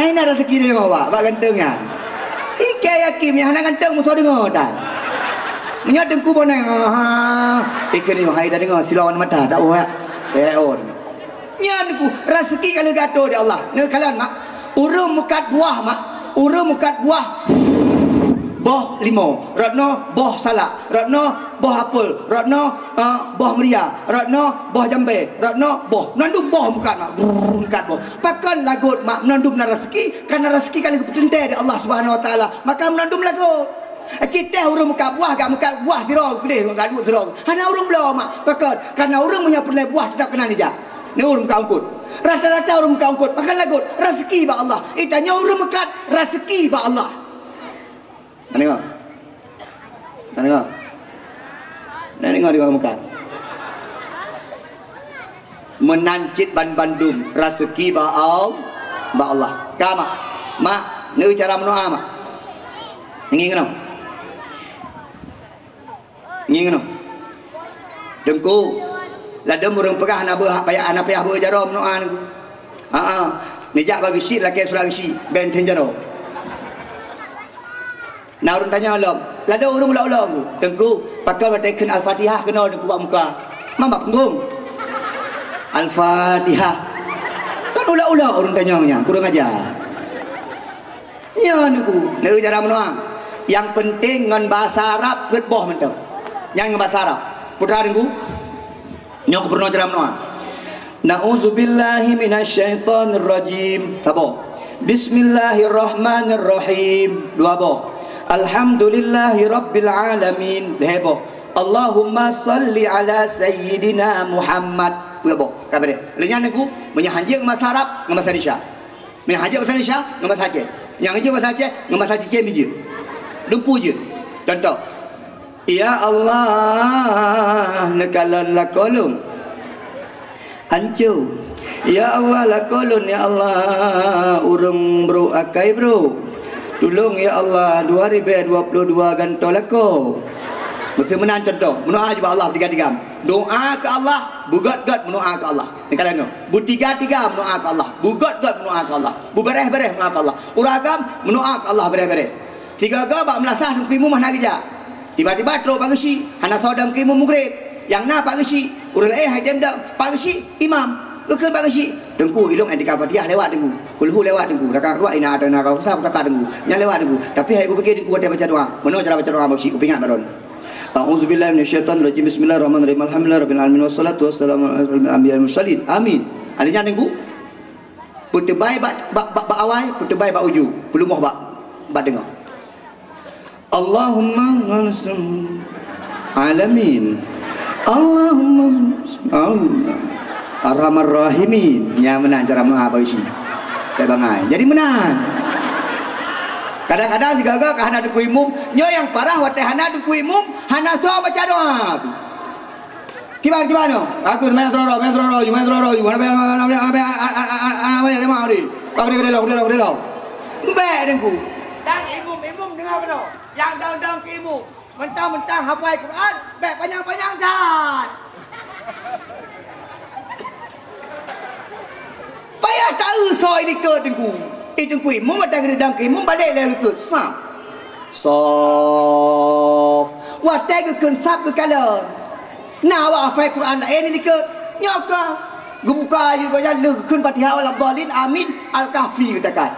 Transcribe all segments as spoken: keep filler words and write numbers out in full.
Hai na raseuki deungoe bak, bak ganteng nyan. Ikei yakin nyan hana ganteng musoh deungoe tan. Meunyoe Teungku Bonang, ha, ikei nyoe hai dah deungoe silawan mata tak oh ya. Eh, oh. Nyan ku raseuki ka lheueh geuatô di Allah. Neukalon mak. Ureueng meukat buah mak. Ureueng meukat buah. Boh limau, rot nyoe boh salak, rot nyoe boh apel, rot nyoe, eh, boh meuria, rot nyoe boh jambé, rot nyoe boh. Mandum boh meukat mak. Brrr, meukat boh. Pakon lagot mak, mandum na raseuki, karena raseuki ka lheueh geupeuteunte di Allah Subhanahu Wa Taala. Maka mandum lagot. Cit teuh ureueng meukat buah, gak meukat buah sidroe keudeh, gak duek sidroe. Hana ureueng bloe mak. Pakon? Karena ureueng meunyoe peureulèe buah teutap keunan ijak. Nyoe ureueng meukat eungkôt. Rata-rata ureueng meukat eungkôt. Pakon lagot? Raseuki bak Allah. Itanyoe ureueng meukat, raseuki bak Allah. Na deungoe? Na deungoe? Na deungoe di ureueng meukat? Meunan cit ban bandum raseuki bak Al-, bak Allah. Ka mak. Mak, neu cara meunoa mak. Ngieng keunoe. Ngieng keunoe. Teungku, ladôm ureueng peugah hana beu-, payah, hana payah beu jaroe meunoa Teungku. Ha ah. Neujak bak geusyik lakèe surat geusyik, ben thon jaroe. Na ureueng tanyong lom, ladôm ureueng ulok-ulok, "Teungku, pakon watèe kheun Al-Fatihah keunoe Teungku bak muka? Mam bak punggong." Al-Fatihah. Kan ulok-ulok ureueng tanyong nyan, kurang aja. Nyoe Teungku, neu cara meunoa. Nyang peunteng ngon bahasa Arab gèt boh mantong. Nyan ngon bahasa Arab. Putra Teungku. Nyoe keupeurunoe cara meunoa. Na'udzubillahi minasyaitonirrajim. Saboh. Bismillahirrahmanirrahim. Dua boh. Alhamdulillahirabbil alamin. Lhèe boh. Allahumma shalli ala sayyidina Muhammad. Dua boh. Ka beureh. Lheuh nyan Teungku, meunyoe hanjeuet ngon bahasa Arab, ngon bahasa Indonesia. Meunyoe hanjeuet bahasa Indonesia, ngon bahasa Aceh. Nyang hanjeuet bahasa Aceh, ngon bahasa Aceh bijeuet. Lumpu jeuet. Contoh. Ya Allah, neukalon lakoe lôn. Anco. Ya Allah, lakoe lôn, ya Allah, ureueng brôk akai brôk. Tulông, ya Allah, dua ribèe dua ploh dua gantoe lakoe. Meuseu meunan contoh, meunoa jih bak Allah tiga-tiga. Doa keu Allah, beugöt-göt meunoa keu Allah. Neukalon nyoe, beutiga-tiga meunoa keu Allah, beugöt-göt meunoa keu Allah, beubarèh-barèh meunoa keu Allah. Ureueng agam meunoa keu Allah barèh-barèh. Sigoe-goe bak meulasah Teungku Imum hana geujak. Tiba-tiba trôk bak geusyik, hana soe dong Teungku Imum mugreb. Nyang na bak geusyik, ureueng laén hai tem dong. Bak geusyik, imam. Geukheun bak geusyik, "Teungku, ilôn etika Fatihah lewat Teungku. Kulhu lewat Teungku. Rakaat dua, inna a'tainakal kautsar, rakaat Teungku. Nyan lewat Teungku." Tapi hai kupike Teungku watèe baca doa. Meunoe cara baca doa bak geusyik, kupeuingat baroe. A'udzubillahi minasyaitonirrajim. Bismillahirrahmanirrahim. Alhamdulillahirabbil alamin. Wassalatu wassalamu ala asyrafil anbiya'i wal mursalin. Amin. Alheuh nyan Teungku, peuteubai bak, bak, bak, bak awai, peuteubai bak uju, peuleumoh bak, bak teungoh. Allahumma alamin. Allahumma arhamar rahimin. Nyan meunan cara meudoa bak geusyik. Bèk bangai. Jadi meunan. Kadang-kadang sigoe-goe ka hana Teungku Imum, nyoe nyang parah watèe hana Teungku Imum, hana soe baca doa. Kiban, kiban nyoe. Aku seumayang sidroe-droe, seumayang sidroe-droe, seumayang sidroe-droe. Hana payah, hana payah, hana payah, hana payah, hana payah, hana payah. Aku dia, dia lah, dia lah, dia lah. Bèk Teungku. Dan imum-imum deungö keunoe. Nyang dong-dong keu imum. Mentang-mentang hafai Quran, bèk panyang-panyang that. Payah taeu soe i likot Teungku. I Teungku Imum, watèe geudong keu imum, balek lé likot. Saf. Sof. Watèe geukheun saf geukalon. Na awak hafai Quran laén i likot. Nyoe ka. Geubuka aju gobnyan lheueh geukheun Fatihah waladdallin, amin, Al-Kahfi geutakat.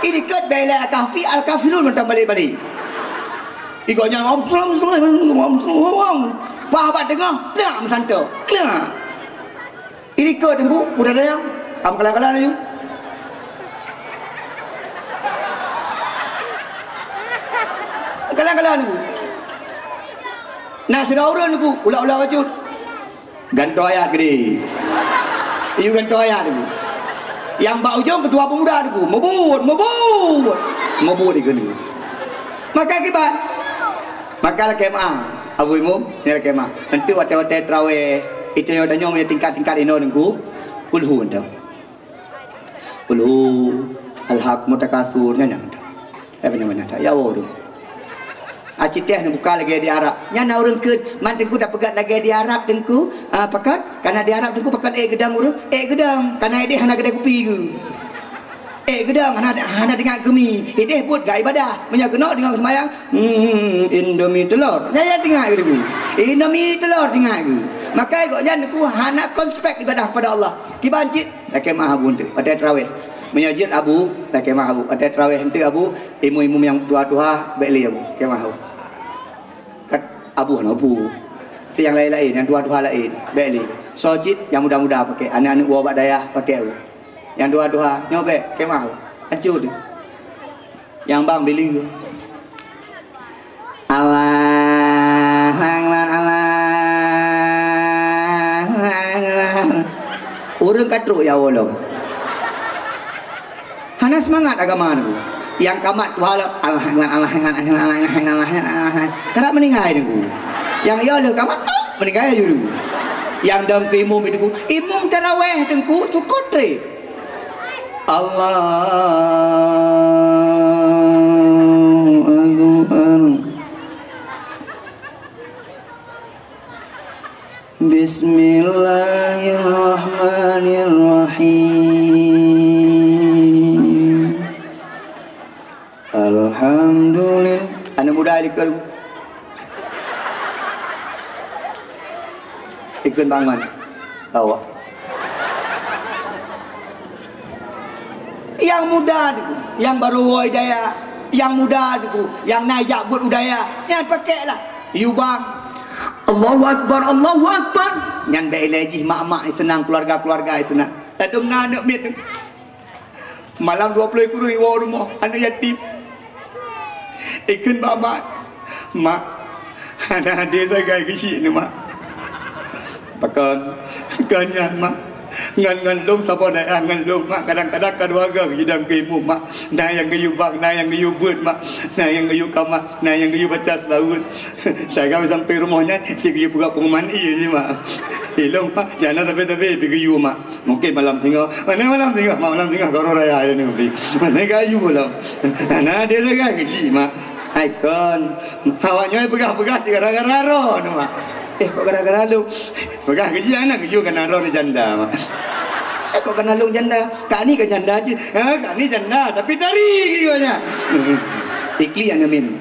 I likot bèk ilèe Al-Kahfi, Al-Kafirun mantong balek-balek. I gobnyan, paih bak teungoh, plak meusanto. Plak. I likot Teungku, udah ada nyang. Am kalan-kalan laju. Kalan-kalan Teungku. Nah, sidroe ureueng Teungku, ulak-ulak bacut. Gantoe ayat keudéh. Iyue gantoe ayat Teungku. Nyang bak ujong keutua pemuda Teungku. Meubuet, meubuet. Meubuet dikeue Teungku. Maka kiban. Maka lakèe meu'ah. Abu Imum, nyan lakèe meu'ah. Enteuk watèe-watèe traweh, tanyoe-tanyoe meunyoe tingkat-tingkat inoe Teungku. Kulhu enteuk. Kulhu, Alhaakumut Takatsur, nyan nyang mantong. Eh, banyak-banyak that. Ya Allah, tu. Ah, cit teuh neubuka lagèe di Arab. Nyan na ureueng kheun, "Man Teungku tapeugöt lagèe di Arab, Teungku?" Ah, pakon? Karena di Arab Teungku pakon ék geudong ureueng? Ék geudong. Karena ék deh hana keudè kupi geuh. Eh, geudong hana, hana teuingat keu mi. Ideh buet gak ibadah. Meunyoe keunoe deungoe seumayang, hmm, Indomie telor. Nyan, nyan teuingat keu. Indomie telor teuingat keu. Makai gobnyan teungku hana konspek ibadah kepada Allah. Kiban cit, lakée meu'ah abu eunteuk. Watée tarawih. Meunyoe jeuet abu, lakée meu'ah abu. Watée tarawih eunteuk abu, imeum-imeum nyang tuha-tuha, bék lé abu. Lakée meu'ah abu. Kat abu hana pu. Tapi nyang laén-laén, nyang tuha-tuha laén, bék lé. Soe cit nyang muda-muda pakai, aneuk-aneuk woe bak dayah pakai abu. Nyang tuha-tuha, nyoe bék, kemah abu. Ancô teuh. Nyang bang bili. Allahu Akbar, Allahu Akbar. Ureueng ka trok ya Allah. Hana seumangat agama tu. Nyang kamat tuha lom, Allah Akbar, Allah Akbar, Allah Akbar, Allah Akbar, Allah Akbar. Ka meuninggai teungku. Nyang yo lheueh kamat, oh, meuninggai laju teungku. Nyang dong keu imeum teungku, imeum tarawih teungku, sukut trép. Allahu Akbar. Bismillahirrahmanirrahim. Alhamdulillah. Aneuk muda likot. Ikut bangun. Awak. Nyang muda tu, nyang barô woe dayah, nyang muda tu, nyang na jak buet u dayah, nyan pakeklah. Yue bang. Allahu Akbar, Allahu Akbar. Nyan bék ilée jih mak-mak nyang seunang, keuluwarga-keuluwarga nyang seunang. Ladôm na aneuk miet tu. Malam dua ploh kureueng iwoe rumoh, aneuk yatim. Ikheun bak mak, "Mak, hana adé sagai keuchik nyoe, Mak." "Pakon?" "Kon nyan, Mak. Ngon, ngon lôn saboh dayah ngon lôn, Mak. Kadang-kadang ka dua goe geujidong keu imeum, Mak. Na nyang geuyue bang, na nyang geuyue beuet, Mak. Na nyang geuyue kamat, na nyang geuyue baca seulaweuet. Sagai sampoe rumoh nyan, cit geuyue peugah peunguman ié jih, Mak. Ilôn, Mak, jana sabe-sabe pih geuyue, Mak." Mungkin malam singoh. Mana malam singoh? Mak, malam singoh ka uroe raya ada ni, Mak. Mana kayu pula? Hana adé sagai keuchik, Mak. Hai kon. Awak nyoe peugah-peugah cit gara-gara droeneuh, Mak. Eh, kok gara-gara lôn? Peugah keuchik aneuk keuchik kana droeneuh janda, Mak. Eh, kok kana lôn janda? Kak ni kan janda cit. Ha, kak ni janda, tapi tari keuchik nyan. Ikli aneuk min.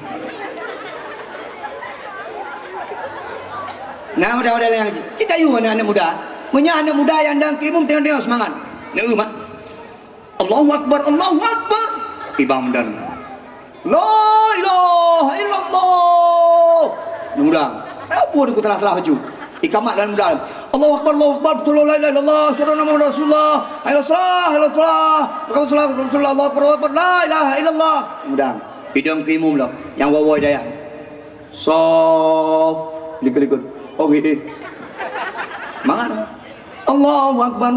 Nah, mudah-mudahan yang cit kayu aneuk-aneuk muda. Meunyoe aneuk muda nyang dang keu imeum tengok-tengok seumangat. Neu mat. Allahu Akbar, Allahu Akbar. Imam dan la ilaha illallah. Muda. Apa dia telah-telah baju? Ikamat dan muda. Allahu Akbar, Allahu Akbar. Asyhadu an la ilaha illallah. Asyhadu anna Muhammadar Rasulullah. Hayya salah, hayya falah. Qad salah, Rasulullah. Allahu Akbar, Allahu Akbar. La ilaha illallah. Muda. Idong keu imeum lah. Nyang woe-woe dayah. Sof. Likot-likot. Oke. Semangat. Allahu Akbar.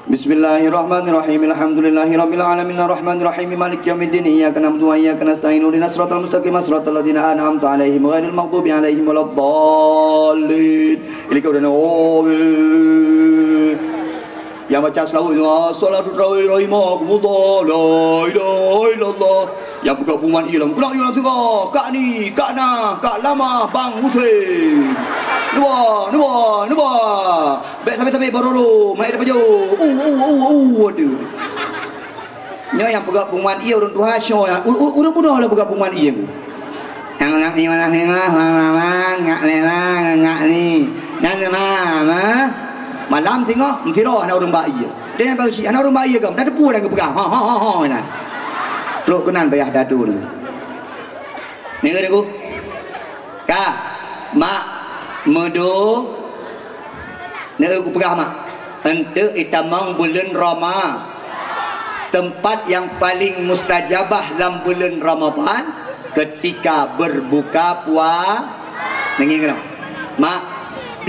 Bismillahirrahmanirrahim. Alhamdulillahirabbil alamin. Arrahmanirrahim. Maliki yaumiddin. Iyyaka na'budu wa iyyaka nasta'in. Ihdinas siratal mustaqim. Siratal ladzina an'amta 'alaihim ghairil maghdubi 'alaihim waladdallin. Ini kau dah nak. Nyang baca seulaweuet, "Assalatu tarawih rahimakumullah, la ilaha illallah." Nyang peugah peunguman ié lom, "Pulang ié lom sigoe, kak ni, kak na, kak lama, Bang Husein. Neuba, neuba, neuba. Bék sabe-sabe barô-rô, meu'èk tapajoh. Uh, uh, uh, uh, aduh." Nyoe nyang peugah peunguman ié ureueng tuha, syoe nyang u-, u-, ureueng bunoe lom peugah peunguman ié. Nyang nak ni malam singoh, malam, ngak lela, ngak ni. Nyan ma, ma. Malam singoh, meusidroe hana ureueng ba ié. Dia nyang bagi hana ureueng ba ié gam, dah teupeu dah geupeugah. Ha, ha, ha, ha, nyan. Trok keunan payah dadu ni. Ni ke, Teungku? Ka, mak, meudo, Neu kupeugah mak, eunteuk itamong buleuen Rama. Teumpat nyang paleng mustajabah lam buleuen Ramadhan, keutika beurbuka pua-, neungieng keunoe. Mak,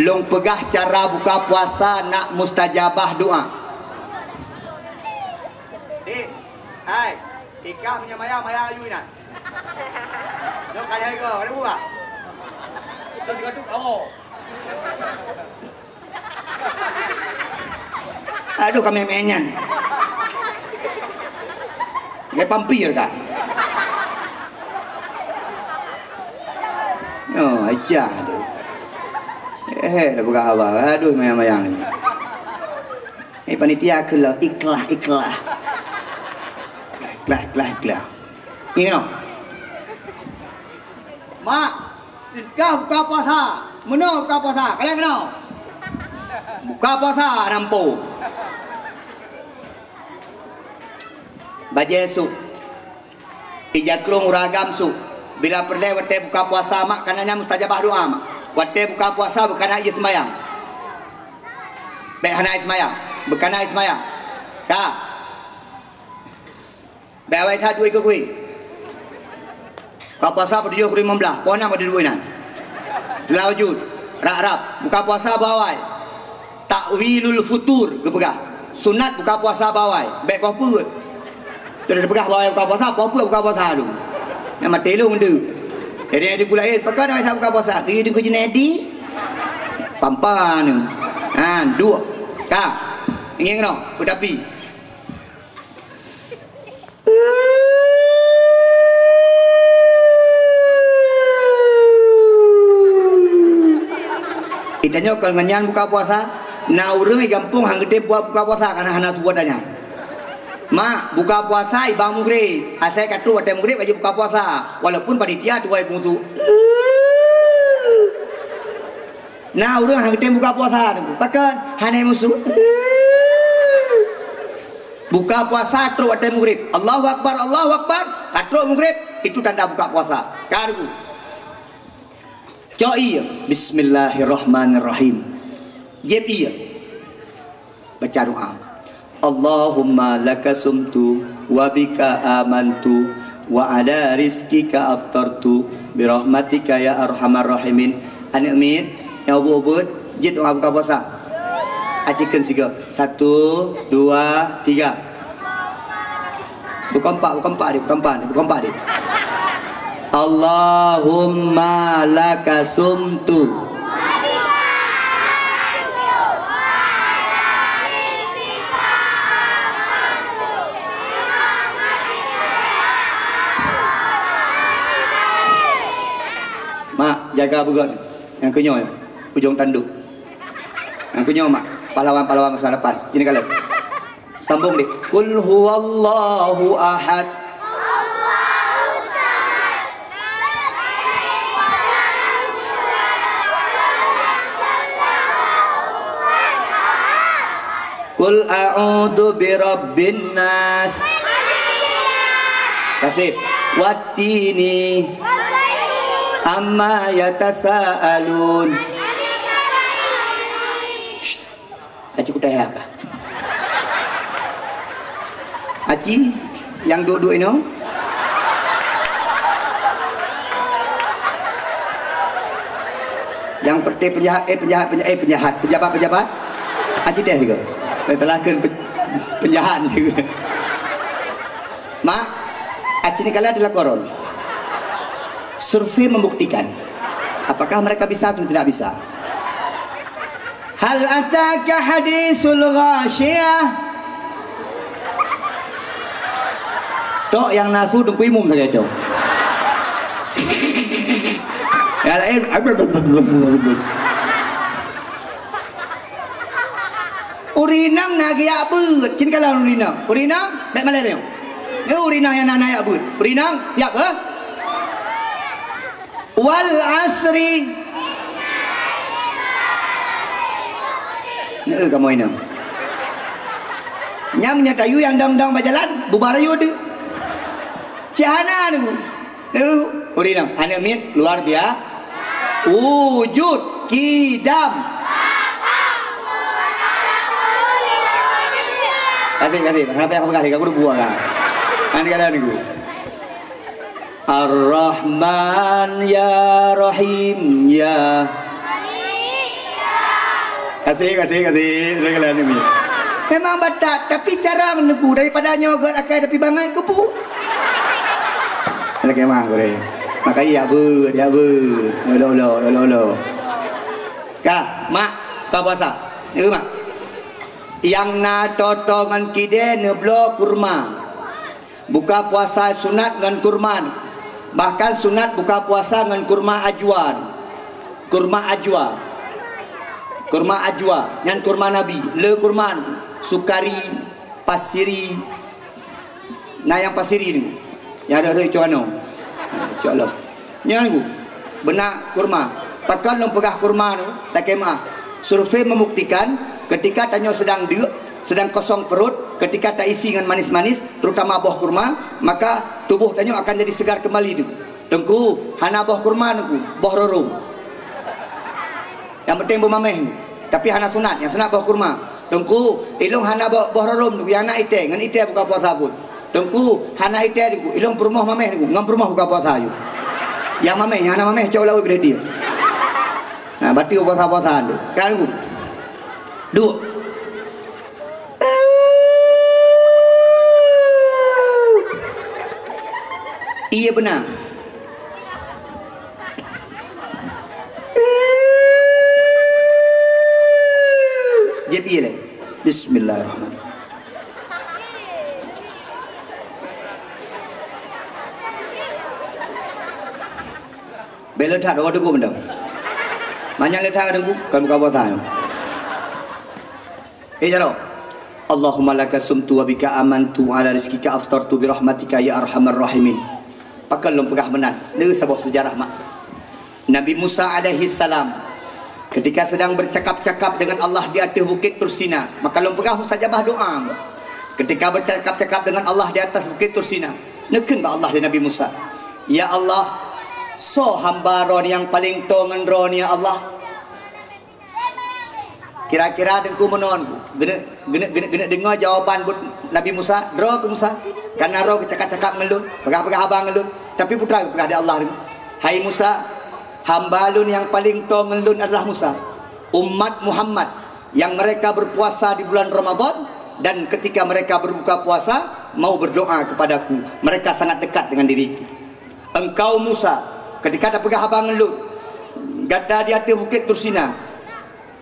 lôn peugah cara buka puasa nak mustajabah doa. Dek, hai, ikah meunyoe maya, maya aju inan. Nyoe ka lhèe goe, ada buah. Nyoe tiga tu, oh. Aduh, ka mè-mè nyan. Lé pampir ka. Oh, aja tu. Eh, dah peugah haba. Aduh, mayang-mayang ni. Eh, panitia keu lôn, ikhlas, ikhlas. Klah, klah, klah. Ingat noh. Mak, ka buka puasa. Meunoe buka puasa. Kalian keunoe. Buka puasa, nampu. Bajée sôk. Ija krông ureueng agam sôk. Bila peureulée watée buka puasa, mak, kana nyan mustajabah doa, mak. Watée buka puasa, beukana ie seumayang. Bék hana ie seumayang. Beukana ie seumayang. Ka. Bék awai that duek ikeue kueh. Buka puasa peutujoh kureueng limong blaih, poh nam ka duek inan. Teulawajud, rab-rab, buka puasa beuawai. Takwilul futur geupeugah. Sunat buka puasa beuawai, bék poh peuet. Teupeugah beuawai buka puasa, poh peuet buka puasa lom. Nyang maté lom deuh. Jadi di gulai, pakon awai that buka puasa? Di Junedi. Pampan. Ha, duek. Ka. Ingat keunoe, beutapi. Geutanyoe kon ngon nyan buka puasa, na ureueng di gampông han geutem buat buka puasa, kana hana tuwoe tanyan. Mak, buka puasa ibang mugreb, asai ka trok watée mugreb ka jibuka puasa, walaupun panitia tuwoe peungutu. Na ureueng han geutem buka puasa, Teungku. Pakon? Hana musu. Buka puasa trok watée mugreb. Allahu Akbar, Allahu Akbar. Ka trok mugreb, itu tanda buka puasa. Ka, Teungku. Cok ie. Bismillahirrahmanirrahim. Jieb ie. Baca doa. Allahumma laka sumtu wa bika amantu wa ala rizqika aftartu birahmatika ya arhamar rahimin. Aneuk miet, nyang ubit-ubit, jeuet doa buka puasa. Aci kheun sigoe. Satu, dua, tiga. Bukompak, bukompak, Adik, bukompak, Adik, bukompak, Adik. Allahumma laka sumtu. Mak, jaga beugöt. Nyang keunyoe, ujong tanduk. Nyang keunyoe, Mak, pahlawan-pahlawan masa depan. Sini kalian. Sambung, Dik. Qul huwallahu ahad. Qul a'udzu birabbin nas. Kasih. Wattini. Amma yatasaalun. Aci kutai lah kah? Aci yang duduk inoe? Yang perte penjahat, eh, penjahat, penja-, eh, penjahat, pejabat-pejabat? Aci teh juga. Telah ke pe-, penjahat juga. Mak, aci ni kalau adalah koron. Survei membuktikan apakah mereka bisa atau tidak bisa. Hal ataka hadisul ghasyiyah. Tok nyang na su Teungku Imum sagai tok. Nyang laén. Ureueng inong na geujak beuet. Cit kalon ureueng inong. Ureueng inong, bék malèe nyoe. Nyoe ureueng inong nyang na, na jak beuet. Ureueng inong, siap, eh? Wal asri. Neu kamoe inong. Nyang meunyoe tayue nyang dong-dong bak jalan, bubar yue deuh. Cit hana nunggu. Neu, ureueng inong. Aneuk miet luar biasa. Wujud, kidam. Kasih, kasih. Kenapa aku kasih? Aku udah buang, kan? Nanti kalian nunggu. Ar-Rahman ya Rahim ya. Kasih, kasih, kasih. Udah kalian nunggu. Memang batat, tapi cara menegur daripada nyoe gèt akai tapi bangai kubu. Ada kemah gurèe. Maka iya beuet, ya beuet. Olo-olo, olo-olo. Ka, mak, ka puasa. Ya, mak. Nyang na toto ngon kidé neubloe kurma. Buka puasa sunat ngon kurma. Bahkan sunat buka puasa ngon kurma ajwa. Kurma ajwa. Kurma ajwa, nyan kurma Nabi. Le kurma, sukari, pasiri, Na nyang pasiri ni. Nyang ada-ada icok anoe. Ha, icok lom. Nyan ku. Beuna kurma. Pakon lôn peugah kurma tu, lakée meuah. Survei membuktikan, ketika tanyoe sedang deuk, sedang kosong perut, ketika taisi ngon manis-manis, terutama boh kurma, maka tubuh tanyoe akan jadi segar kembali tu. Teungku, hana boh kurma Teungku, boh rorom. Nyang penting boh mameh. Tapi hana sunat, nyang sunat boh kurma. Teungku, ilong hana boh, boh rorom, nyang na itée, ngon itée buka puasa pun. Teungku, hana itée Teungku, ilong peurumoh mameh Teungku, ngon peurumoh buka puasa aju. Nyang mameh, nyang hana mameh, cok laôt keudeh dia. Nah, berarti puasa-puasa tu. Kan Teungku? Duek. Iya beuna. Jép ié lé. Bismillahirrahmanirrahim. Bèk le that, dua teugok mantong. Manyak le that deungku, kan buka puasa nyoe. Eh, jaroe. Allahumma laka sumtu wa bika amantu wa ala rizqika aftartu bi rahmatika ya arhamar rahimin. Pakon lôn peugah meunan. Neu saboh seujarah mak. Nabi Musa alaihi salam ketika sedang bercakap-cakap dengan Allah di ateueh bukit Tursina, maka lôn peugah mustajabah doa. Ketika bercakap-cakap dengan Allah di atas bukit Tursina, neukheun bak Allah di Nabi Musa, "Ya Allah, soe hamba droe nyang paleng toe ngon droe, ya Allah?" Kira-kira Teungku meunan, geuneuk, geuneuk, geuneuk, geuneuk deungoe jawaban buet Nabi Musa, "Droe keuh Musa, kana droe geucakap-cakap ngon lôn, peugah-peugah haba ngon lôn, tapi peue geupeugah di Allah nyoe, 'Hai Musa, hamba lôn nyang paleng toe ngon lôn adalah Musa, umat Muhammad yang mereka berpuasa di bulan Ramadan dan ketika mereka berbuka puasa mau berdoa kepadaku, mereka sangat dekat dengan diriku.'" Engkau Musa, ketika tapeugah haba ngon lôn, gata di ateueh bukét Tursina,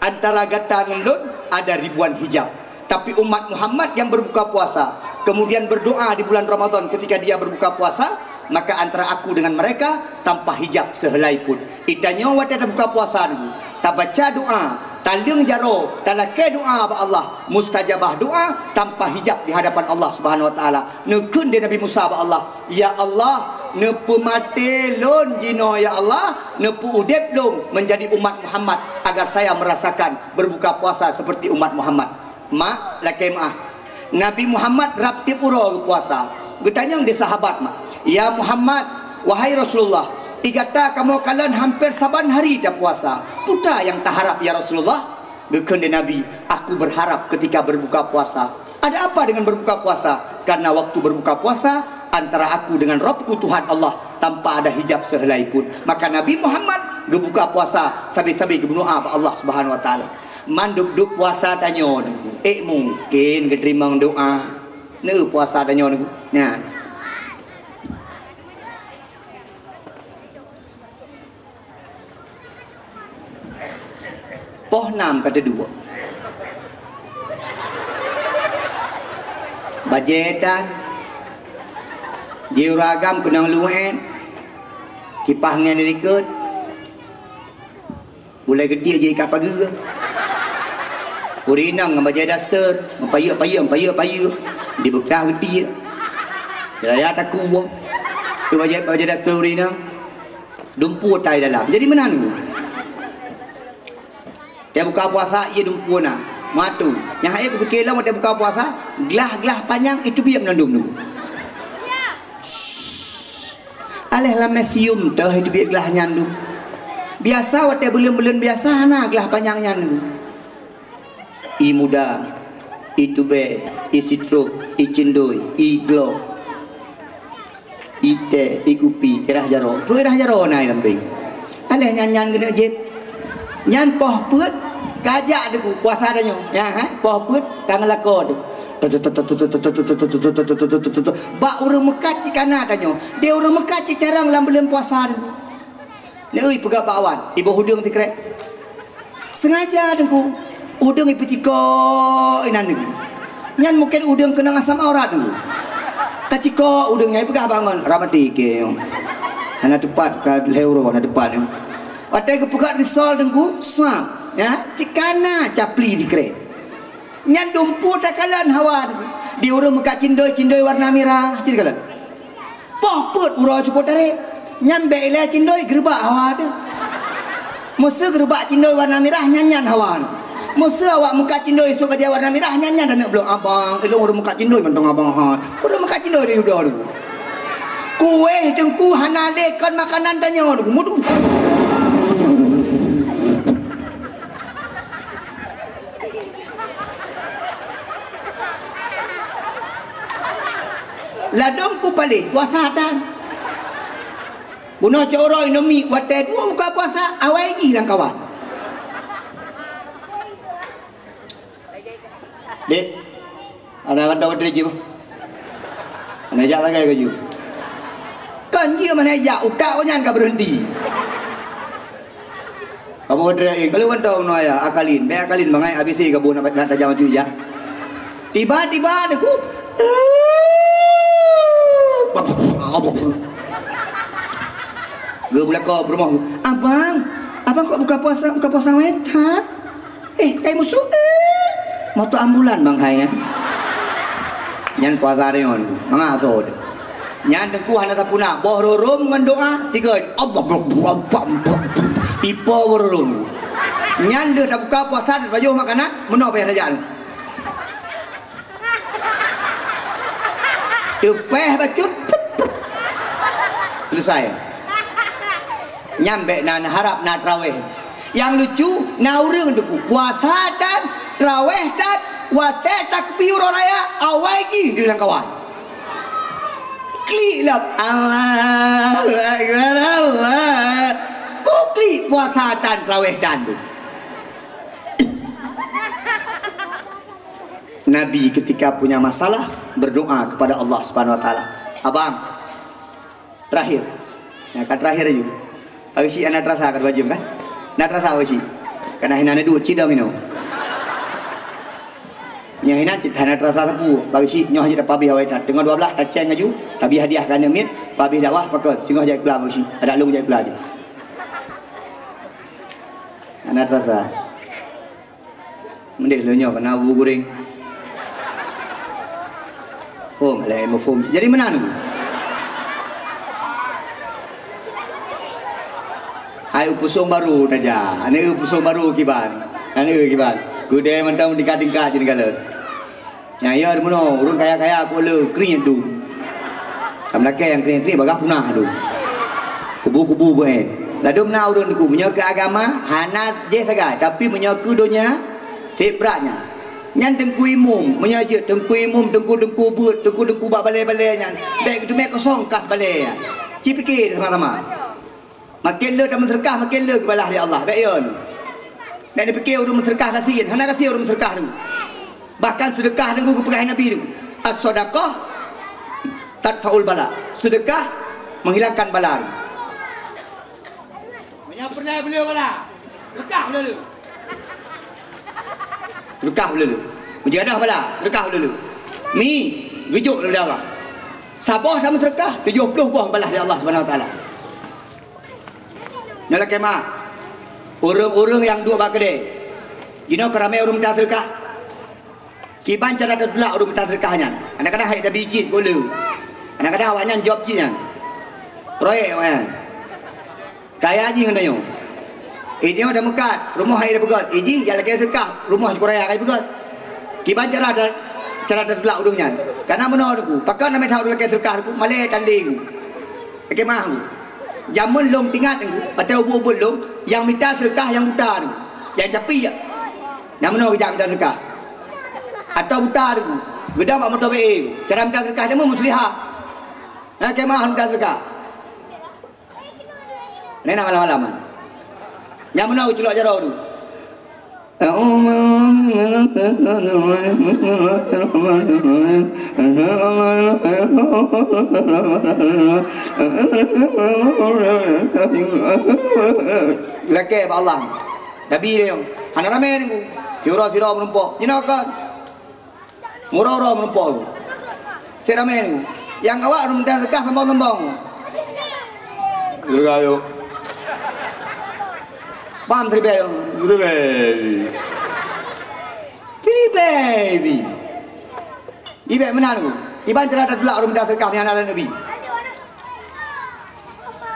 antara gata ngon lôn ada ribuan hijab. Tapi umat Muhammad yang berbuka puasa, kemudian berdoa di bulan Ramadan ketika dia berbuka puasa, maka antara aku dengan mereka tanpa hijab sehelai pun. Itanyoe watée tabuka puasa nyoe, tabaca doa, taleueng jaroe, talakée doa bak Allah, mustajabah doa tanpa hijab di hadapan Allah Subhanahu wa Taala. Neukheun di Nabi Musa bak Allah, "Ya Allah, neupeumaté lôn jinoe, ya Allah, neupeuudeb lôn menjadi umat Muhammad agar saya merasakan berbuka puasa seperti umat Muhammad." Mak, lakée meuah. Nabi Muhammad rab tieb uroe geupuasa. Geutanyong di sahabat mak, "Ya Muhammad, wahai Rasulullah, di gata kamoe kalon hamper saban hari tapuasa. Peue nyang taharab ya Rasulullah?" Geukheun di Nabi, "Aku berharap ketika berbuka puasa." Ada apa dengan berbuka puasa? Karena waktu berbuka puasa, antara aku dengan Rabbku Tuhan Allah tanpa ada hijab sehelai pun. Maka Nabi Muhammad geubuka puasa sabe-sabe geubunoe bak Allah Subhanahu wa Taala. Mandum-dum puasa tanyoe nyoe, eh, mungken geuteurimong doa. Neu puasa tanyoe nyoe. Nyan. Poh nam ka teuduek. Bajée tan. Di ureueng agam keunong luwet. Kipah ngon likot. Bulai geutiek jih ikat pageue. Ureueng inong ngon bajée daster, meupayeuk-payeuk, meupayeuk-payeuk, dibeukah geutiek. Raya takue. Tu bajée, bajée daster ureueng inong. Dumpeue tai dalam. Jadi meunan. Tiep buka puasa, ié dumpeue na. Matu. Nyang hai kupike lom tiep buka puasa, glah-glah panyang itu biet meunandum tu. Aléh lam museum teuh itu biet glah nyan dum. Biasa watée buleuen-buleuen biasa hana glah panyang nyan dum. I muda, i tubée, i sitrop, i cindoi, i glok, i tée, i kupi, i rah jaroe. Trok i rah jaroe na i lambeng. Aléh nyan-nyan geuneuk jieb. Nyan poh peuet, kajak deungon puasa tanyoe. Ya, ha? Poh peuet, tangan lakoe tu. Bak ureueng meukat cit kana tanyoe. Di ureueng meukat cit carông lam buleuen puasa tu. Neu peugah bak wan, iboh udeueng sikrek. Sengaja teungku, udeueng ipeucikok inan teungku. Nyan mungken udeueng keunong asam aurat teungku. Kacikok udeueng nyan ipeugah bangon, "Ramati ke nyoe. Hana teupat ka lhée uroe hana teupat nyoe." Watée geupeugah risol teungku, sap, ya, cikana capli sikrek. Nyan dumpeue takalon hawa teungku. Di ureuëng meukat cindoi, cindoi warna mirah, cit kalon. Poh peuet uroe cukôp tarek. Nyan bék ilée cindoi geureubak hawa teuh. Meuseu geureubak cindoi warna mirah, nyan nyan hawa. Meuseu awak meukat cindoi sôk bajée warna mirah, nyan nyan aneuk bloe, "Abang, ilôn ureuëng meukat cindoi mantong abang hat." Ureuëng meukat cindoi di udoe tu. Kueh teungku hana lé kon makanan tanyoe tu. Mudu. Ladôm ku paléh puasa tan. Bunoe cok uroe Indomie watée dua buka puasa awai jih lam kawan. Dek, ada kata betul je. Hana jak sagai keu jih. Kon jih mana jak, utak awak nyan ka berhenti. Kaboh teriak, "Eh, kalau kantong nyoe ya, akalin, bék akalin bangai, A B C kaboh nak, nak tajam maju ya." Tiba-tiba deungon, "Geubulako beurumoh, 'Abang, abang kok buka puasa, buka puasa wéh that?' Eh, kai musoh, eh. Moto ambulan bang hai nyan. Nyan kuasa deungon mangat asoe teuh. Nyan teungku hana sapeuna, boh rurôm ngon doa, sigoe, Allah, ipo boh rurôm. Nyan deuh tabuka puasa, tapajoh makanan, meunoe payah tajak. Teupéh bacut, put, put. Selesai. Nyan bék na, na harap na traweh. Nyang lucu, na ureuëng teungku puasa tan, traweh tan, watée takbir uroe raya, awai jih di lam kawan. Klik lom, Allahu Akbar, Allah. Ku klik puasa tan, traweh tan tu. Nabi ketika punya masalah berdoa kepada Allah Subhanahu Wa Taala. Abang, terakhir. Ya, kan terakhir aja. Bagi si anak terasa kan wajib kan? Nak terasa bagi si. Karena hina ada duit cida minum. Nya hina cit hana terasa sapu. Bagi si nyoh aja dapat habis awai tan. Tengah dua belas taceng aju, habis hadiah kan mit, habis dakwah pakon. Singoh jai kula bagi si. Ada lung jai kula aja. Hana terasa. Mendeh lé nyoe keunan bu guréng. Hom, lé meuhom. Jadi meunan. Hai u pusong barô tajak. Aneuk u pusong barô kiban. Aneuk kiban. Keudè mantong tingkat-tingkat jadi galak. Nyang ya meunoe, ureuëng kaya-kaya ku le kriet dum. Lam lakée nyang kriet-kriet bagah punah dum. Kubu-kubu beuet. Ladôm na ureuëng teungku, meunyoe keu agama hana jih sagai, tapi meunyoe keu donya, seb brat nyan. Nyan teungku imum, meunyoe jeuet teungku imum, teungku-teungku beuet, teungku-teungku bak balée-balée nyan, bék geuteumé kosong kas balée nyan. Ci pike sama-sama. Makin le tameuseudeukah, makin le geubalah lé Allah. Bék yon. Bék neupike ureuëng meuseudeukah gasien, hana gasien ureuëng meuseudeukah tu. Bahkan seudeukah tu geupeugah Nabi tu, "As-sadaqah tadfa'ul bala." Seudeukah menghilangkan bala tu. Meunyoe peureulée beuleue bala, seudeukah beuleue. Seudeukah beuleue. Meunyoe gadôh bala, seudeukah beuleue. Mi, geujok lé Allah. Saboh tameuseudeukah, tujoh ploh boh geubalah lé Allah Subhanahu Wa Taala. Nyoe lakée meu'ah, ureuëng-ureuëng nyang duek bak keudè, jinoe ka ramé ureuëng mita seudeukah. Kiban cara tatulak ureuëng mita seudeukah nyan? Kadang-kadang hai tabi cit gohlom. Kadang-kadang awaknyan jaweueb cit nyan. Proyek awaknyan. Kaya jih ngon tanyoe. Inyoe dah meukat, rumoh hai tapeugöt. Ijih jak lakée seudeukah, rumoh sikuraya kai peugöt. Kiban cara ta-, cara tatulak ureuëng nyan? Kana meunoe teungku, pakon na mita ureuëng lakée seudeukah teungku, malée tandeng. Lakée meu'ah teungku. Jameun lôn teuingat teungku, watée ubit-ubit lôn, nyang mita seudeukah nyang buta teungku. Nyang capi jak. Nyang meunoe geujak mita seudeukah. Atau buta teungku, geudong bak moto B E. Cara mita seudeukah jameun musliha. Lakée meu'ah mita seudeukah. Nena malam-malam. Nyang meunoe geuculok jaroe tu. Lakée bak Allah. Tabi lé nyoe. Hana ramé ni ku. Sira-sira meurumpok. Jinoe kon. Murah-murah meurumpok. Cit ramé ni. Nyang awak ureuëng mita seudeukah sombong-sombong. Seudeukah yuk. Paham seribai tu? Seribai. Seribai. Ibek meunan ku. Iban cara tatulak ureuëng mita seudeukah meunyan na Nabi.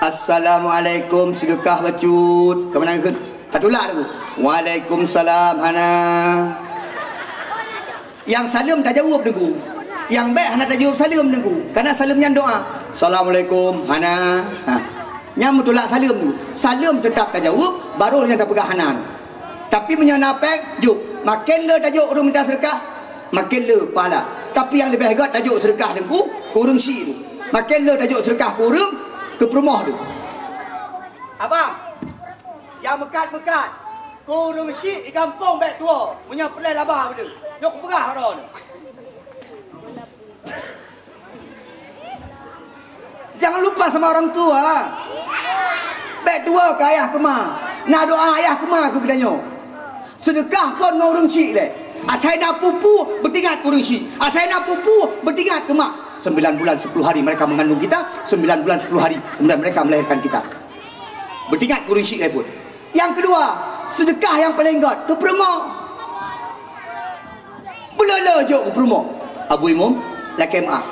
Assalamualaikum, seudeukah bacut. Keumanang kheun? Tatulak ku. Waalaikumsalam, hana. Nyang saleuem tajaweueb deungon. Nyang bék hana tajaweueb saleuem deungon. Karena saleuem nyan doa. Assalamualaikum, hana. Ha. Nyan meutulak saleuem tu. Saleuem teutap tajaweueb, baru nyang tapeugah hana. Tapi meunyoe na péng, jok. Maken le tajok ureuëng mita seudeukah, maken le pahala. Tapi nyang leubeh gét tajok seudeukah deungon keu ureuëng syik tu. Maken le tajok seudeukah keu ureuëng keu peurumoh tu. Abang, nyang meukat-meukat, keu ureuëng syik di gampông bék tuwoe, meunyoe peureulée laba beudeuh. Nyoe kupeugah droeneuh. Jangan lupa sama orang tua. Bék tuwoe keu ayah keu ma. Na doa ayah keu ma keu geutanyoe. Seudeukah phon ngon ureuëng syik lé. Asai na pupu, beutingat keu ureuëng syik. Asai na pupu, beutingat keu mak. Sembilan bulan sepuluh hari mereka mengandung kita, sembilan bulan sepuluh hari kemudian mereka melahirkan kita. Beutingat keu ureuëng syik lé phon. Nyang keudua, seudeukah nyang paleng gét keu peurumoh. Beulolo jok keu peurumoh. Abu Imum, lakée meu'ah.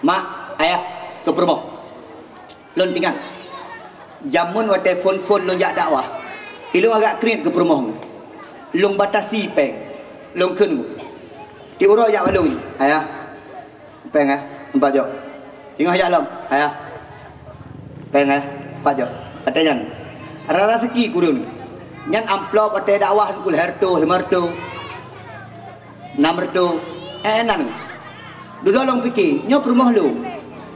Mak, ayah, keu peurumoh. Lôn tingat, jameun watée phon-phon lôn jak dakwah, ilôn agak kriet keu peurumoh. Lôn batasi péng, lôn kheun, "Tiep uroe jak bak lôn, ayah, péng, eh, empat jok. Teungoh jak lom, ayah, péng, eh, empat jok." Watée nyan, rara rezeki kureueng. Nyan amplop watée dakwah pukul lhée reutôh, limong reutôh, nam reutôh, eh, nan. Dudoe lôn pike, nyoe peurumoh lôn,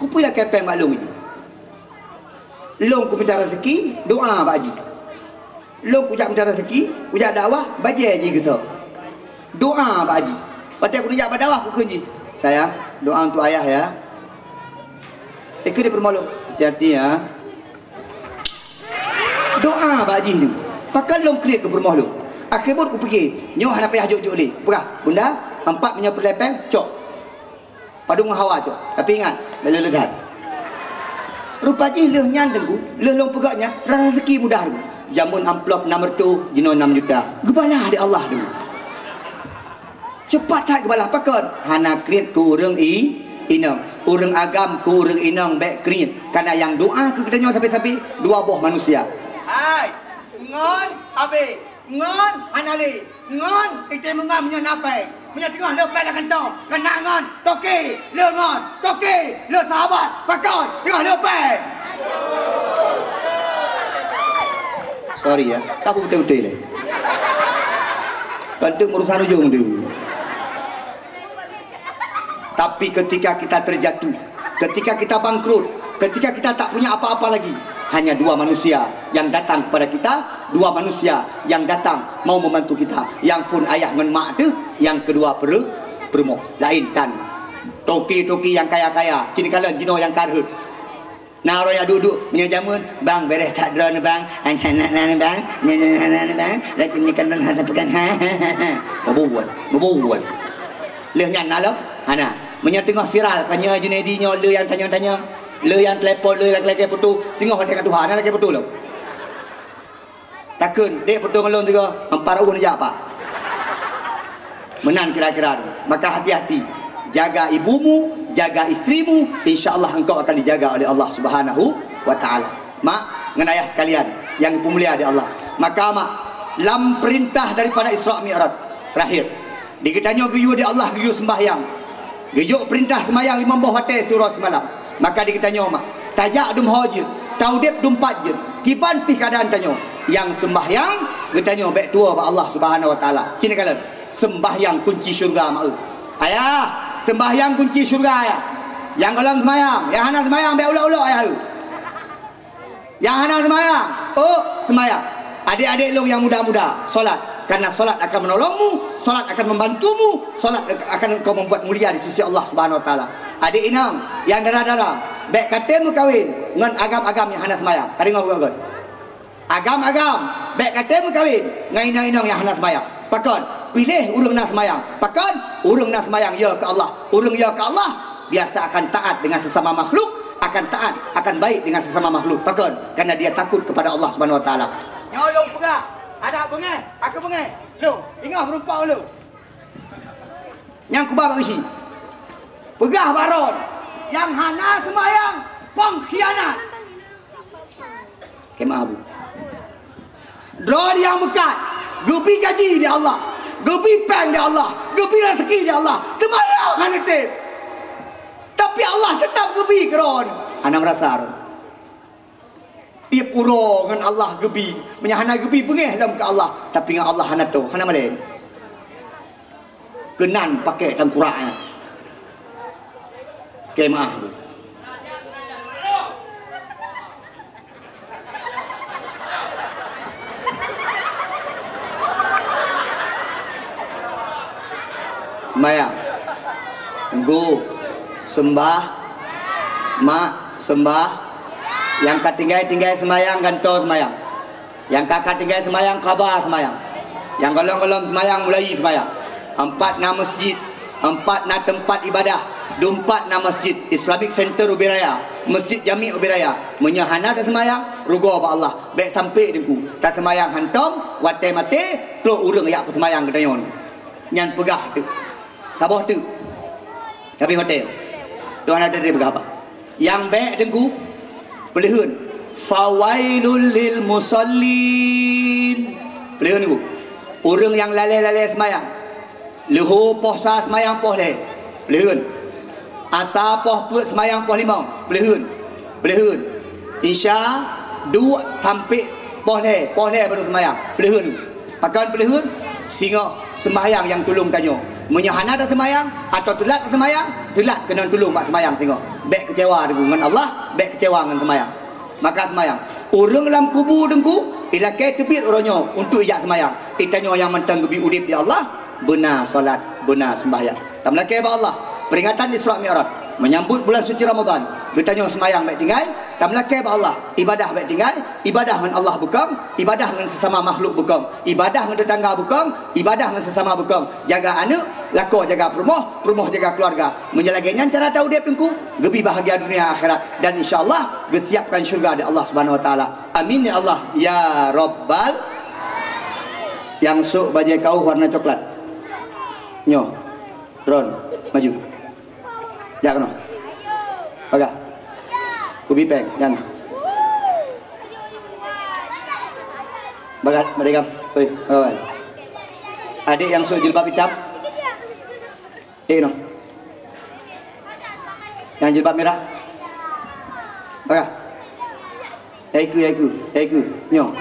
kupeue lakée péng bak lôn nyoe? Lôn kumita rezeki, doa bak jih. Lôn kujak mita rezeki, kujak dakwah, bajée jih geusoe. Doa bak jih. Watée kujak bak dakwah, kukheun jih, "Sayang, doa untuk ayah ya." Ikeu di peurumoh lôn, "Hati-hati ya." Doa bak jih nyoe. Pakon lôn kriet keu peurumoh lôn. Akhé buet kupike, nyoe hana payah jok-jok lé. Peugah, "Bunda, empat meunyoe peureulée péng, cok." Padum ngon hawa cok, tapi ingat, bèk lé-lé that. Rupa jih lheueh nyan teungku, lheueh lôn peugah nyan, rasa rezeki mudah teungku. Jameun amplop nam reutôh, jinoe nam juta. Geubalah lé Allah teungku. Cepat that geubalah pakon? Hana kriet keu ureueng i-, inong. Ureueng agam keu ureueng inong bèk kriet. Kana nyang doa keu geutanyoe sabe-sabe dua boh manusia. Hai, ngon abé. Ngon hana lé, ngon teuntèe meungon meunyoe na pèng. Meunyoe teungoh le pèng lam kantô, keunan ngon toke le ngon, toke le sahabat, pakon teungoh le pèng. Sorry ya, ka beutôi-beutôi lé. Kan tu urusan ujong tu. Tapi ketika kita terjatuh, ketika kita bangkrut, ketika kita tak punya apa-apa lagi, hanya dua manusia yang datang kepada kita, dua manusia yang datang mau membantu kita. Nyang phôn ayah ngon mak teuh, nyang keudua peureu-, peurumoh. Laén tan. Toke-toke nyang kaya-kaya, kini kalon jinoe nyang ka rhot. Na uroe nyang duek-duek, meunyoe jameun, "Bang, bèrèh that droeneuh, Bang. Anca na, na, na, Bang. Nyan, nyan, na, na, na, Bang. Laju meunyoe kan Bang hana peugah." Ha, ha, ha, ha. Meubuet, meubuet. Lheueh nyan na lom? Hana. Meunyoe teungoh viral, ka nyoe Junaidi nyoe, le nyang tanyong-tanyong, le nyang telepon, le nyang lakèe foto, singoh watèe ka tuha, na lakèe foto lom. Takheun, "Dek, foto ngon lôn sigoe." Empat reu'uh neujak, Pak. Meunan kira-kira tu. Maka hati-hati. Jaga ibumu, jaga istrimu, insya Allah engkau akan dijaga oleh Allah Subhanahu wa Ta'ala. Mak ngon ayah sekalian yang dipeumulia di Allah. Maka mak, lam perintah daripada Isra Mi'raj, terakhir, di geutanyoe geuyue di Allah geuyue sembahyang. Geujok peurintah seumayang limong boh watèe siuroe simalam. Maka di geutanyoe mak, tajak dum ho jeuet, taudép dum pat jeuet, kiban pih keuadaan tanyoe. Nyang seumbahyang, geutanyoe bèk tuwoe bak Allah Subhanahu wa Ta'ala. Ci neukalon, seumbahyang kunci syeuruga mak eu. Ayah, seumbahyang kunci syeuruga ayah. Nyang gohlom seumayang, nyang hana seumayang bèk ulok-ulok ayah eu. Nyang hana seumayang, ôk, seumayang. Adék-adék lôn nyang muda-muda, solat. Karena solat akan menolongmu, solat akan membantumu, solat akan engkau membuat mulia di sisi Allah Subhanahu wa Ta'ala. Adék inong nyang dara-dara, bèk katé meukawen ngon agam-agam nyang hana seumayang. Ka deungö beugöt-göt? Agam-agam, bèk katé meukawen ngon inong-inong nyang hana seumayang. Pakon? Piléh ureuëng na seumayang. Pakon? Ureuëng na seumayang ya keu Allah. Ureuëng ya keu Allah biasa akan taat dengan sesama makhluk, akan taat, akan baik dengan sesama makhluk. Pakon? Karena dia takut kepada Allah Subhanahu Wa Taala. Nyoe lôn peugah, adak beungéh, aku beungéh. Lôn, ingat meureumpok lôn. Nyang kuba bak isi. Peugah bak droe, nyang hana seumayang pengkhianat. Kemah Abu. Droe nyang meukat, geubi gaji di Allah, geubi péng di Allah, geubi rezeki di Allah, seumayang hana teutab. Tapi Allah tetap geubi keu droe. Hana meurasa droe. Tiep uroe ngon Allah geubi. Meunyo hana geubi beungéh lom keu Allah, tapi ngon Allah hana toe, hana malée. Keunan pakai tangkurak nyan. Kemah tu. Sembayang. Teungku, sembah. Mak, sembah. Nyang ka tinggai-tinggai sembayang, gantoe sembayang. Nyang ka-ka tinggai sembayang, kaba sembayang. Nyang gohlom-gohlom sembayang, mulai sembayang. Empat na masjid, empat na teumpat ibadah, dumpat na masjid Islamic Center Ubiraya, Masjid Jami Ubiraya. Meunyo hana taseumbayang, rugoe bak Allah. Bék sampai Teungku, taseumbayang hantom, watée maté, trok ureuëng jak peuseumbayang geutanyoe. Nyan peugah teuk. Saboh teuk. Tapi maté. Tuhan ada dia peugah apa? Nyang bék Teungku, peuleuheun. Fawailul lil musallin. Peuleuheun Teungku. Ureuëng nyang lalée-lalée seumayang. Leuhô poh sa seumayang poh lhée. Peuleuheun. Asa poh peuet seumayang poh limong. Peuleuheun. Peuleuheun. Isya duek sampai poh lhée, poh lhée baru seumayang. Peuleuheun. Pakon peuleuheun? Singoh sembahyang nyang tulông tanyoe. Meunyo hana taseumbahyang, atawa teulat taseumbahyang, teulat keunan tulông bak seumbahyang singoh. Bék keucewa Teungku ngon Allah, bék keucewa ngon seumbahyang. Maka seumbahyang. Ureuëng lam kubu Teungku, ilakée teubiet uroe nyoe untuk ijak seumbahyang. Itanyoe nyang mantong geubi udeb di Allah, beuna solat, beuna seumbahyang. Tameulakée bak Allah, peringatan Isra Mi'raj, menyambut bulan suci Ramadan, geutanyoe seumbahyang bék tinggai, tameulakée bak Allah, ibadah bék tinggai, ibadah ngon Allah bukon, ibadah ngon sesama makhluk bukon, ibadah ngon tetangga bukon, ibadah ngon sesama bukon, jaga aneuëk, lakoe jaga peurumoh, peurumoh jaga keuluwarga. Meunyoe lagée nyan cara taudeb Teungku, geubi bahagia dunia akhirat, dan insya Allah geusiapkan syurga di Allah Subhanahu Wa Taala. Amin ya Allah ya Rabbal. Nyang sôk bajée kaoh warna coklat. Nyoe. Ron, maju. Jak keunoe. Bagah. Kubi péng, jangan. Bagah, bagah. Oi, oi. Adik nyang sôk jilbab hitam. Eh, noh. Nyang jilbab merah. Bagah. Hai keu, hai keu, hai keu. Nyoe.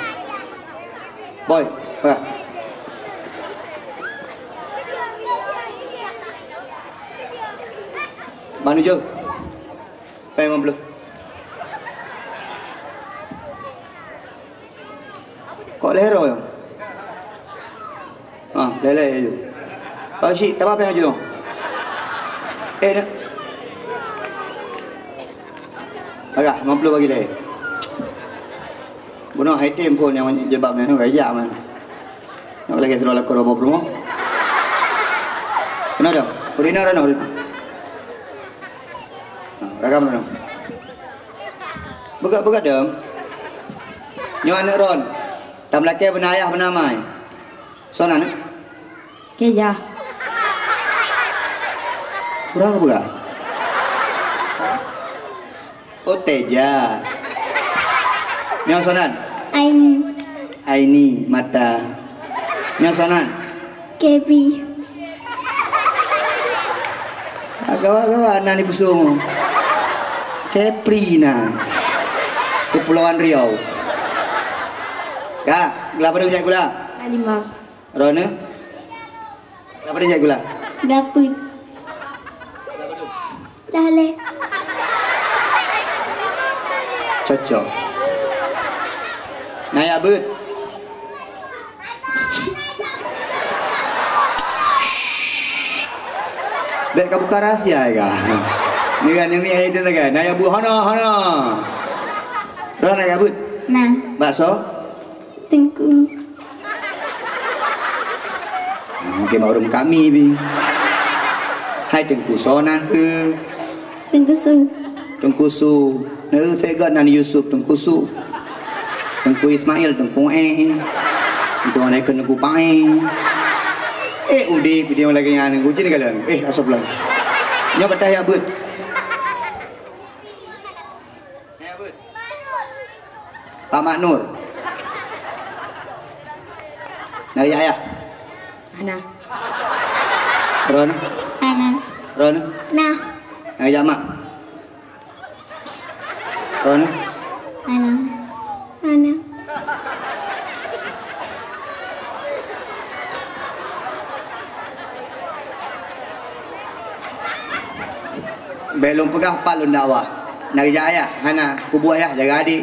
Boy, bah. Manu jeuh? Pèng limong ploh. Kok lhèe droe nyoe? Ah, lhèe-lhèe laju. Pak Syik, tambah pèng laju. Eh, nak. Agak, lima puluh bagi lhèe. Bunoe hai tem phôn nyang jilbab nyan, ka ijak man. Nak lagi suruh lakukan robot rumah. Kena dah. Urina dah nak urina. Ha, ragam dah. Beugak-beugak dong. Nyoe aneuk Ron. Tam lakèe beuna ayah beuna amai. Soe nan? Keja. Kurang apa? Oh, Teja. Nyoe soe nan? Aini. Aini, mata. Nyoe soe nan? Kebi. Ah, gawa-gawa nan di pusong. Kepri nan. Kepulauan Riau. Ka, gula padum jak gula? Lima. Rona? Apa dia gula? Dapur. Dah leh. Cocok. Naya bet. Bèk ka buka rahsia ya ka. Ni kan ni ai tu kan. Naya bu hana hana. Rona ya bet. Nah. Bakso. Tengku. Di mawrôm kami bi. Hai Teungku Sonan ke? Teungku Su. Teungku Su. Neu tega nan Yusuf Teungku Su. Teungku Ismail Teungku Eh. Dua naik ke Teungku Pae. Eh, udép dia lagi ngan Teungku Jin kalian. Eh, asap lah. Nyoba dah ya, Bud. Pak Mak Nur. Nah, ya, ya. Ana. Ron. Ana. Ron. Nah. Nah, ya, Mak. Ron. Ana. Ana. Bék lôn peugah pat lôn dakwah. Nak geujak ayah, hana. Kubu ayah jaga adik.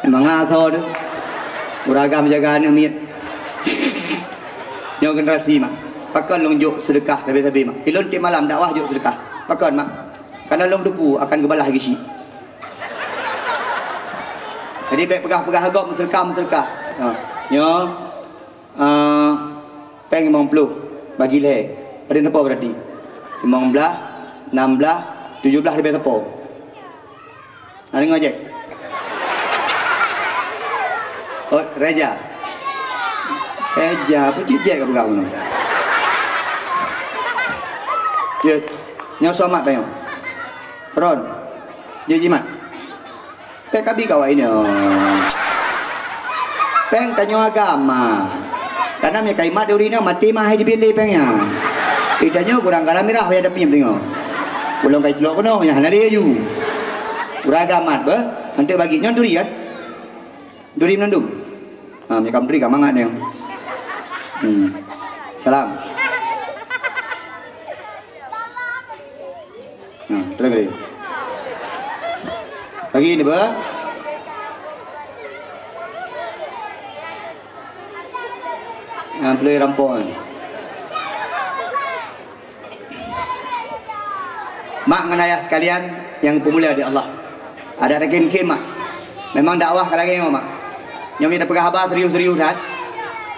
Memang asoe tu. Uragam jaga aneuk miet. Nyoe generasi mak. Pakon lôn jok sedekah sabe-sabe mak. Ilôn tiep malam dakwah jok sedekah. Pakon mak? Karena lôn teupeu akan geubalah geusyik. Jadi bék peugah-peugah gob meusedekah-meusedekah. Ha. Nyoe Ah, péng limong ploh bagi lhèe. Padum teupeu berarti? Limong blah, nam blah, tujoh blah leubeh teupeu. Ada ngojek? Oh, Reja. Reja, apa cik Jack ka peugah bunoe? Ya, nyoe somat tanyoe. Ron, dia jimat. Péng kabi kawan ini. Péng tanyoe agama. Karena mie kaimat di urina mati mah hai dipilih péng nyan. Ih, tanyoe kurang garam mirah wayah dapiem tanyoe. Ulôn kai celok keunoe, nyan hana lé aju. Urang agama beh, hantu bagi nyoe duri kan? Duri meunandum. Ha, mie kam duri ka mangat nyoe. Hmm. Salam. Ha, terus kali. Lagi ni, bah. Ha, boleh rampok ni. Mak ngon ayah sekalian yang peumulia di Allah. Ada lagi mungkin, Mak. Memang dakwah ka lagèe nyoe, Mak. Nyoe mita peugah haba serius-serius that.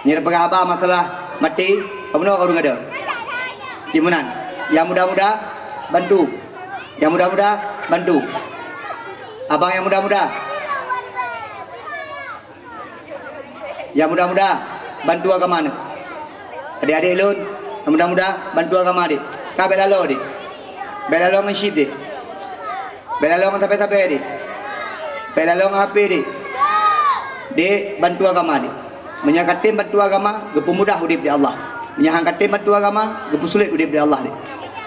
Mita peugah haba masalah maté, kamoe ka ureueng ada. Cit meunan. Yang muda-muda, bantu. Yang muda-muda, bantu. Abang yang muda-muda. Yang muda-muda, bantu agama ni. Adik-adik lôn, yang muda-muda, bantu agama dek. Ka bela lo dek. Bela lo ngon chip dek. Bela lo ngon tape-tape dek. Bela lo ngon H P dek. Dek, bantu agama dek. Meunyoe ka tem bantu agama, geupeumudah udeb di Allah. Meunyoe han ka tem bantu agama, geupeusulet udeb di Allah dek.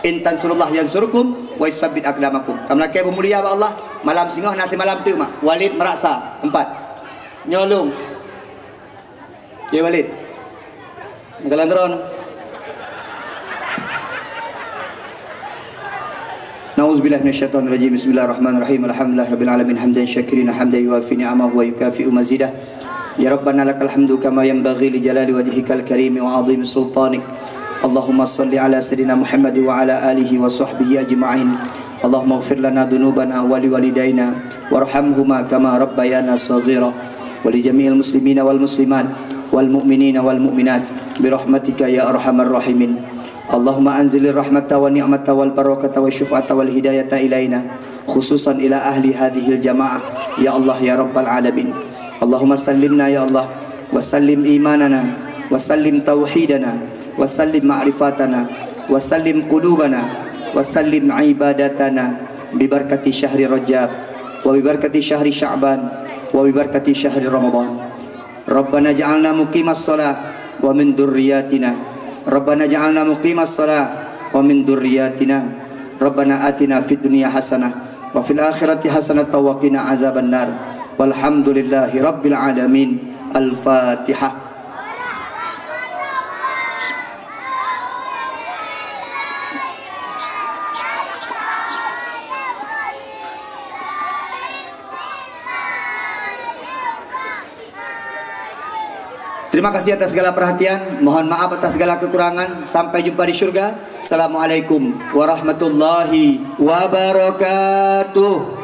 In tansurullah yansurkum wa yusabbit aqdamakum. Kamoe lakèe beumulia bak Allah, malam singoh na simalam teuk mak. Walid Meraksa, empat. Nyoe lôn. Ye Walid. Nyoe ka lôn droen. Na'udzubillahi minasyaitonirrajim. Bismillahirrahmanirrahim. Alhamdulillahirabbil alamin. Hamdan syakirin, hamdan yuwafi ni'amahu wa yukafi'u mazidah. Ya Rabbana lakal hamdu kama yanbaghi li jalali wajhikal karimi wa 'azimi sultanik. Allahumma shalli ala sayyidina Muhammad wa ala alihi wa sahbihi ajma'in. Allahumma ighfir lana dzunubana wa liwalidaina warhamhuma kama rabbayana shaghira. Wa li jami'il muslimina wal muslimat wal mu'minina wal mu'minat bi rahmatika ya arhamar rahimin. Allahumma anzilir rahmata wa ni'mata wal barakata wa syuf'ata wal hidayata ilaina, khususan ila ahli hadhil jamaah, ya Allah ya Rabbal alamin. Allahumma sallimna ya Allah, wa sallim imanana, wa sallim tauhidana, wa sallim ma'rifatana, wa sallim qulubana, wa sallim ibadatana, bi barakati syahri Rajab, wa bi barakati syahri Sya'ban, wa bi barakati syahri Ramadan. Rabbana ja'alna muqimas shalah wa min dzurriyyatina. Rabbana ja'alna muqimas shalah wa min dzurriyyatina. Rabbana atina fid dunya hasanah wa fil akhirati hasanatan wa qina azabannar. Walhamdulillahi rabbil alamin. Al-Fatihah. Terima kasih atas segala perhatian. Mohon maaf atas segala kekurangan. Sampai jumpa di syurga. Assalamualaikum warahmatullahi wabarakatuh.